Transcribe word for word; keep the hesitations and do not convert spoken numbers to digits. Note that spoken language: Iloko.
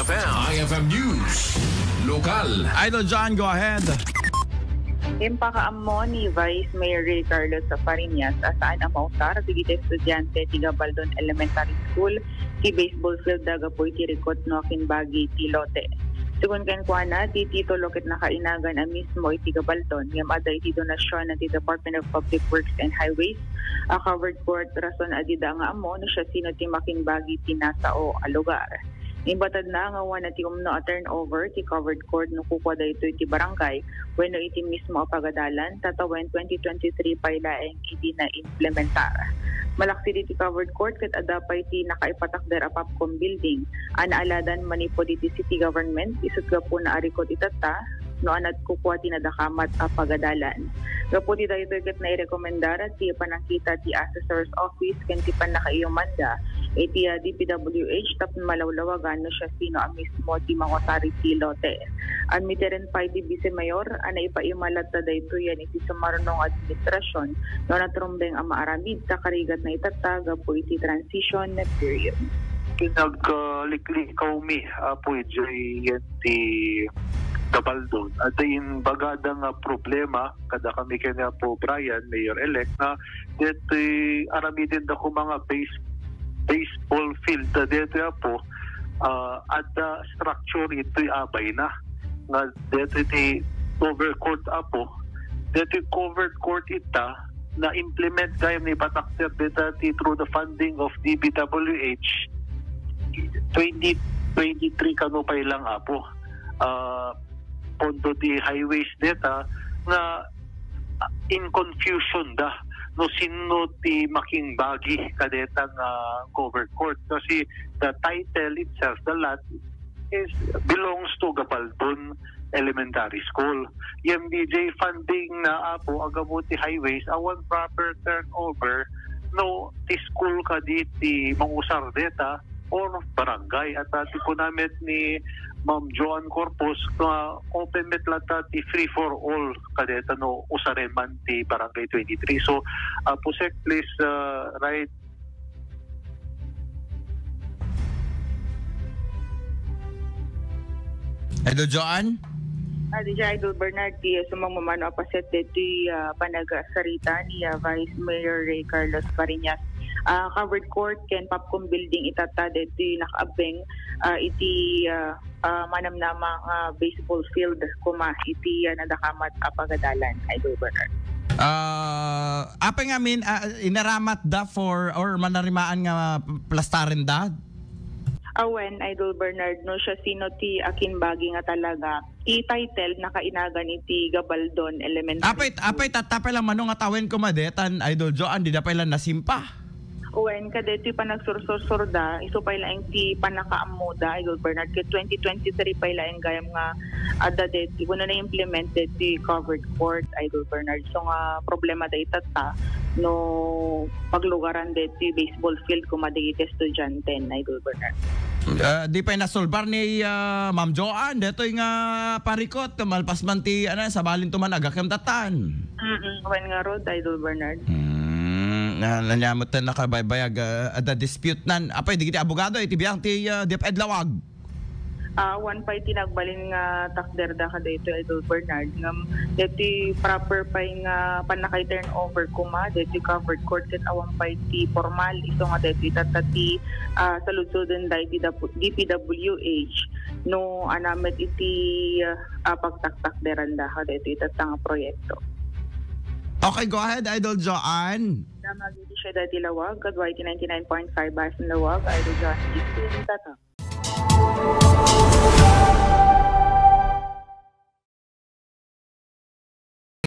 I F M News, lokal. Idol John, go ahead. Impakaammo ni Vice Mayor Rey Carlos Fariñas a saan a mausar dagiti estudiante ti Gabaldon Elementary School ti baseball field da gapu iti rikot no akinbagi ti lote. Segun kenkuana, ti titulo ket nakainagan a mismo iti Gabaldon ngem adda iti donasyon ti Department of Public Works and Highways a covered court, rason a dida nga ammo no siasino ti makinbagi ti nasao a lugar. Imbatadna nga awan ti umno a turnover ti covered court no kukua daytoy iti barangay wenno iti mismo a pagadalan, ta tawen twenty twenty-three pay laeng idi naimplementar. Malaksid iti covered court ket adda pay ti nakaipatakder a Popcom building a naaladan manipud iti city government, isut' gapuna a rikot itatta no ania ti kukua ti nadakamat a pagadalan. Gapu ti daytoy ket nairekomendar ti panangkita ti assessor's office ken ti pannakaiyumanda iti, ah, D P W H tapno malawlawagan no siasino a mismo ti mangusar iti lote. Admiteren pay ti Vice Mayor a naipaima latta daytoy iti sumarno nga administrasyon no natrumbeng a maaramid ta karigatna itatta gapu iti transition period. Pinagkaliklikaw mi, Apo J, yan ti Gabaldon. Adda imbagada nga problema kada kami ken ni Apo Brian, Mayor-elect, nga detoy aramiden da koma nga base-, baseball field. Ta detoy, Apo, ah, adda structure itoy abay na. Nga detoy ti cover court, Apo. Detoy covered court ita, na-implement gayam ni patakder deta ti through the funding of D P W H twenty twenty-three kano pay lang, Apo. Ah, pondo ti highways deta nga, ah, in confusion da no sino ti makinbagi kadeta nga covered court. Kasi the title itself, the lot, is, belongs to Gabaldon Elementary School. Yung D J funding na, Apo, agapu ti highways, awan proper turnover no ti school kadi ti mangusar deta or barangay. At, ah, ti kuna met ni Ma'am Joan Corpus, nga open met latta ti free for all kadeta no usaren man ti Barangay twenty-three. So, Apo Sec, please, ah, write Idol Joan? Ah, di siya, Idol Bernard, ti sumangmamano a paset ditoy, ah, panagsarita ni, ah, Vice Mayor Rey Carlos Fariñas. Ah, covered court ken Popcom building itatta ditoy nakaabbeng, ah, iti, ah, ah, manamnama nga baseball field koma iti, ah, nadakamat a pagadalan, Idol Bernard. Ah, apay ngamin, ah, inaramat da for or manarimaan nga plastaren da? Awen, Idol Bernard, no siasino ti akinbagi nga talaga, ti title nakainagan iti Gabaldon Elementary Apay, School. Apay, tatta pay lang mano nga tawen koma detan, Idol Joan, dida pay lang nasimpa. Wen, kadeti panagsursursurda, isu pay laeng ti pannakaammoda, Idol Bernard, ket twenty twenty-three pay laeng gayam nga adda deti, wenno na-implement deti covered court, Idol Bernard. So nga problema da itatta, no paglugaran deti baseball field koma dagiti estudiante, Idol Bernard. Ah, di pay nasolbar ni, ah, Ma'am Joan, detoy nga parikot, malpas man ti, ano, sabalinto man agakem tattan. Mm, wen ngarud, Idol Bernard. Hmm, na, nanyamutan nakabaybayag, ah, adda dispute nan. Apay, digiti abogado, iti biang ti, ah, DepEd Laoag. Ah, awan pay ti nagbalin nga takder da kadaytoy, Idol Bernard, ngem deti proper pay nga pannakay turnover koma, deti covered court, ket awan pay ti formal, isu nga deti tatta ti, ah, saludsoden da iti D P W H, no, ania met iti, ah, pagtaktakderan da kadaytoy tatta nga proyekto. Okay, go ahead, Idol Joan. Damag iti siudad ti Laoag, kadua iti ninety-nine point five F M Laoag, Idol Joan Gibson, Tata.